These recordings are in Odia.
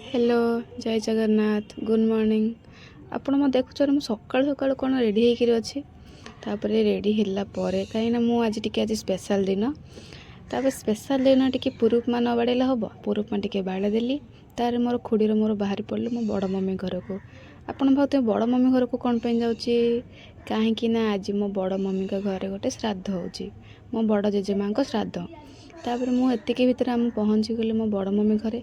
ହ୍ୟାଲୋ, ଜୟ ଜଗନ୍ନାଥ, ଗୁଡ଼୍ ମର୍ଣ୍ଣିଂ। ଆପଣ ମୋ ଦେଖୁଛନ୍ତି, ମୁଁ ସକାଳୁ ସକାଳୁ କ'ଣ ରେଡ଼ି ହେଇକିରି ଅଛି। ତାପରେ ରେଡ଼ି ହେଲା ପରେ, କାହିଁକିନା ମୁଁ ଆଜି ଟିକେ ଆଜି ସ୍ପେଶାଲ୍ ଦିନ। ତାପରେ ସ୍ପେଶାଲ୍ ଦିନ ଟିକେ ପୁରୀ ଉପମା ନ ବାଡ଼େଇଲେ ହେବ? ପୁରୀ ଉପମା ଟିକେ ବାଡ଼େଇ ଦେଲି। ତାପରେ ମୋର ଖୁଡ଼ିର ମୋର ବାହାରି ପଡ଼ିଲୁ ମୋ ବଡ଼ ମମି ଘରକୁ। ଆପଣ ଭାବୁଥିବେ, ବଡ଼ ମମି ଘରକୁ କ'ଣ ପାଇଁ ଯାଉଛି? କାହିଁକି ନା ଆଜି ମୋ ବଡ଼ ମମିଙ୍କ ଘରେ ଗୋଟେ ଶ୍ରାଦ୍ଧ ହେଉଛି, ମୋ ବଡ଼ ଜେଜେମାଙ୍କ ଶ୍ରାଦ୍ଧ। ତାପରେ ମୁଁ ଏତିକି ଭିତରେ ଆମେ ପହଞ୍ଚିଗଲି ମୋ ବଡ଼ ମମି ଘରେ।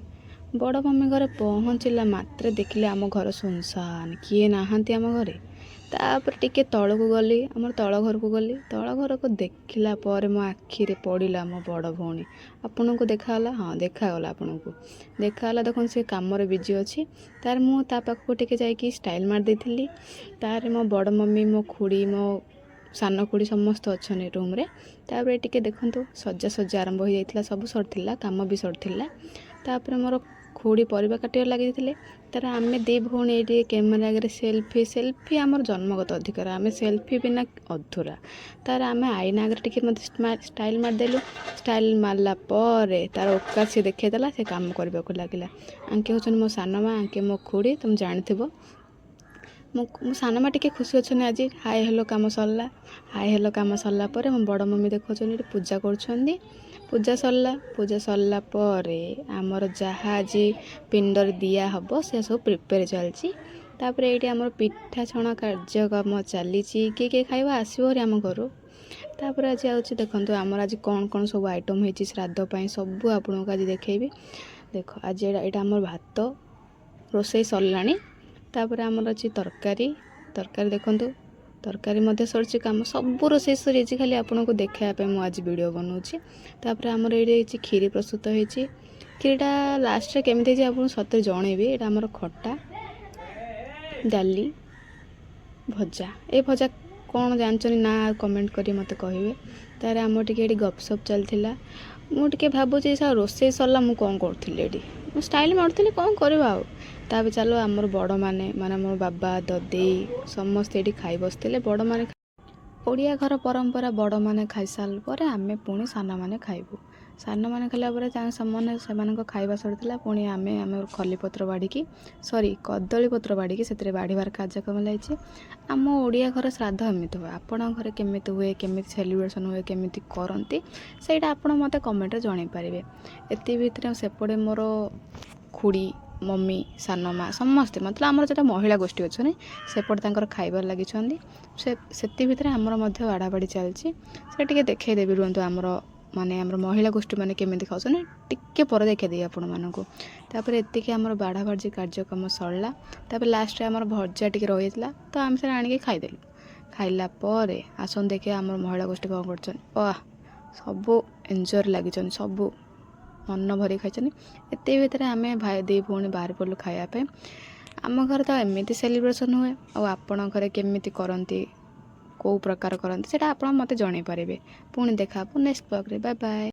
ବଡ଼ ମମି ଘରେ ପହଞ୍ଚିଲା ମାତ୍ରେ ଦେଖିଲେ ଆମ ଘର ଶୂନଶାନ, କିଏ ନାହାନ୍ତି ଆମ ଘରେ। ତାପରେ ଟିକେ ତଳକୁ ଗଲି, ଆମର ତଳ ଘରକୁ ଗଲି। ତଳ ଘରକୁ ଦେଖିଲା ପରେ ମୋ ଆଖିରେ ପଡ଼ିଲା ମୋ ବଡ଼ ଭଉଣୀ। ଆପଣଙ୍କୁ ଦେଖାଗଲା? ହଁ, ଦେଖାଗଲା। ଆପଣଙ୍କୁ ଦେଖାଗଲା? ଦେଖନ୍ତୁ, ସେ କାମରେ ବିଜି ଅଛି। ତାରେ ମୁଁ ତା ପାଖକୁ ଟିକେ ଯାଇକି ଷ୍ଟାଇଲ୍ ମାରି ଦେଇଥିଲି। ତାରେ ମୋ ବଡ଼ ମମି, ମୋ ଖୁଡ଼ି, ମୋ ସାନ ଖୁଡ଼ି ସମସ୍ତେ ଅଛନ୍ତି ରୁମ୍ରେ। ତାପରେ ଟିକେ ଦେଖନ୍ତୁ, ସଜାସଜା ଆରମ୍ଭ ହୋଇଯାଇଥିଲା, ସବୁ ସରିଥିଲା, କାମ ବି ସରିଥିଲା। ତାପରେ ମୋର ଖୁଡ଼ି ପରିବା କାଟିବାରେ ଲାଗିଯାଇଥିଲେ। ତାର ଆମେ ଦୁଇ ଭଉଣୀ ଏଇଠି କ୍ୟାମେରା ଆଗରେ ସେଲ୍ଫି। ସେଲ୍ଫି ଆମର ଜନ୍ମଗତ ଅଧିକାର, ଆମେ ସେଲ୍ଫି ବିନା ଅଧୁରା। ତାର ଆମେ ଆଇନା ଆଗରେ ଟିକେ ମଧ୍ୟ ଷ୍ଟାଇଲ୍ ମାରିଦେଲୁ। ଷ୍ଟାଇଲ୍ ମାରିଲା ପରେ ତାର ଔକାତ ସେ ଦେଖେଇଦେଲା, ସେ କାମ କରିବାକୁ ଲାଗିଲା। ଆଙ୍କେ ହେଉଛନ୍ତି ମୋ ସାନ ମା, ଆଙ୍କେ ମୋ ଖୁଡ଼ି, ତୁମେ ଜାଣିଥିବ। ମୋ ମୋ ସାନ ମା ଟିକେ ଖୁସି ଅଛନ୍ତି ଆଜି। ହାଏ ହେଲୋ କାମ ସରିଲା। ହାଏ ହେଲୋ କାମ ସରିଲା ପରେ ମୋ ବଡ଼ ମମି ଦେଖାଉଛନ୍ତି, ଏଠି ପୂଜା କରୁଛନ୍ତି। ପୂଜା ସରିଲା। ପୂଜା ସରିଲା ପରେ ଆମର ଯାହା ଆଜି ପିଣ୍ଡରେ ଦିଆ ହେବ, ସେ ସବୁ ପ୍ରିପେୟାର ଚାଲିଛି। ତାପରେ ଏଇଠି ଆମର ପିଠା ଛଣା କାର୍ଯ୍ୟକ୍ରମ ଚାଲିଛି। କିଏ କିଏ ଖାଇବ, ଆସିବ ଭାରି ଆମ ଘରୁ। ତାପରେ ଆଜି ଆଉଛି, ଦେଖନ୍ତୁ, ଆମର ଆଜି କ'ଣ କ'ଣ ସବୁ ଆଇଟମ୍ ହେଇଛି ଶ୍ରାଦ୍ଧ ପାଇଁ, ସବୁ ଆପଣଙ୍କୁ ଆଜି ଦେଖେଇବି। ଦେଖ, ଆଜି ଏଇଟା ଆମର ଭାତ ରୋଷେଇ ସରିଲାଣି। ତାପରେ ଆମର ଅଛି ତରକାରୀ। ତରକାରୀ ଦେଖନ୍ତୁ, ତରକାରୀ ମଧ୍ୟ ସରିଛି। କାମ ସବୁ ରୋଷେଇ ସରିଯାଇଛି, ଖାଲି ଆପଣଙ୍କୁ ଦେଖାଇବା ପାଇଁ ମୁଁ ଆଜି ଭିଡ଼ିଓ ବନାଉଛି। ତାପରେ ଆମର ଏଇଠି ହେଇଛି କ୍ଷୀରି, ପ୍ରସ୍ତୁତ ହେଇଛି। କ୍ଷୀରିଟା ଲାଷ୍ଟରେ କେମିତି ହେଇଛି, ଆପଣଙ୍କୁ ସତରେ ଜଣେଇବି। ଏଇଟା ଆମର ଖଟା, ଡାଲି, ଭଜା। ଏ ଭଜା କ'ଣ ଜାଣିଛନ୍ତି ନା, କମେଣ୍ଟ କରି ମୋତେ କହିବେ। ତାପରେ ଆମର ଟିକେ ଏଠି ଗପସପ ଚାଲିଥିଲା। ମୁଁ ଟିକେ ଭାବୁଛି ସାର୍, ରୋଷେଇ ସରିଲା, ମୁଁ କ'ଣ କରୁଥିଲି ଏଠି? ମୁଁ ଷ୍ଟାଇଲ୍ ମାରୁଥିଲି, କ'ଣ କରିବା ଆଉ? ତାପରେ ଚାଲ, ଆମର ବଡ଼ମାନେ, ମାନେ ଆମ ବାବା, ଦଦେଇ ସମସ୍ତେ ଏଠି ଖାଇ ବସିଥିଲେ। ବଡ଼ମାନେ, ଓଡ଼ିଆ ଘର ପରମ୍ପରା, ବଡ଼ମାନେ ଖାଇସାରିଲା ପରେ ଆମେ ପୁଣି ସାନମାନେ ଖାଇବୁ। ସାନମାନେ ଖାଇଲା ପରେ ସେମାନେ ସେମାନଙ୍କ ଖାଇବା ସରିଥିଲା। ପୁଣି ଆମେ ଆମର ଖଲିପତ୍ର ବାଢ଼ିକି, ସରି, କଦଳୀ ପତ୍ର ବାଢ଼ିକି ସେଥିରେ ବାଢ଼ିବାର କାର୍ଯ୍ୟକ୍ରମ ଲାଗିଛି। ଆମ ଓଡ଼ିଆ ଘର ଶ୍ରାଦ୍ଧ ଏମିତି ହୁଏ। ଆପଣଙ୍କ ଘରେ କେମିତି ହୁଏ, କେମିତି ସେଲିବ୍ରେସନ୍ ହୁଏ, କେମିତି କରନ୍ତି, ସେଇଟା ଆପଣ ମୋତେ କମେଣ୍ଟରେ ଜଣାଇ ପାରିବେ। ଏତିକି ଭିତରେ ସେପଟେ ମୋର ଖୁଡ଼ି, ମମି, ସାନ ମା ସମସ୍ତେ, ମତଲବ ଆମର ଯେଉଁଟା ମହିଳା ଗୋଷ୍ଠୀ ଅଛନ୍ତି, ସେପଟେ ତାଙ୍କର ଖାଇବାରେ ଲାଗିଛନ୍ତି। ସେ ସେତି ଭିତରେ ଆମର ମଧ୍ୟ ବାଢ଼ା ବାଢ଼ି ଚାଲିଛି। ସେଟା ଟିକେ ଦେଖେଇଦେବି, ରୁହନ୍ତୁ। ଆମର ମାନେ ଆମର ମହିଳା ଗୋଷ୍ଠୀ ମାନେ କେମିତି ଖାଉଛନ୍ତି, ଟିକେ ପରେ ଦେଖେଇଦେବି ଆପଣମାନଙ୍କୁ। ତାପରେ ଏତିକି ଆମର ବାଢ଼ା ବାଢ଼ି କାର୍ଯ୍ୟକ୍ରମ ସରିଲା। ତାପରେ ଲାଷ୍ଟରେ ଆମର ଭଜା ଟିକେ ରହିଯାଇଥିଲା, ତ ଆମେ ସେଟା ଆଣିକି ଖାଇଦେଲୁ। ଖାଇଲା ପରେ ଆସନ୍ତୁ ଦେଖିବା ଆମର ମହିଳା ଗୋଷ୍ଠୀ କ'ଣ କରୁଛନ୍ତି। ୱାହ, ସବୁ ଏନ୍ଜୟରେ ଲାଗିଛନ୍ତି, ସବୁ ମନ ଭରି ଖାଇଛନ୍ତି। ଏତିକି ଭିତରେ ଆମେ ଭାଇ ଦୁଇ ଭଉଣୀ ବାହାରି ପଡ଼ିଲୁ ଖାଇବା ପାଇଁ। ଆମ ଘରେ ତ ଏମିତି ସେଲିବ୍ରେସନ୍ ହୁଏ, ଆଉ ଆପଣଙ୍କ ଘରେ କେମିତି କରନ୍ତି, କେଉଁ ପ୍ରକାର କରନ୍ତି, ସେଇଟା ଆପଣ ମୋତେ ଜଣାଇ ପାରିବେ। ପୁଣି ଦେଖା ହେବ ନେକ୍ସଟ ବ୍ଲଗ୍ରେ। Bye bye.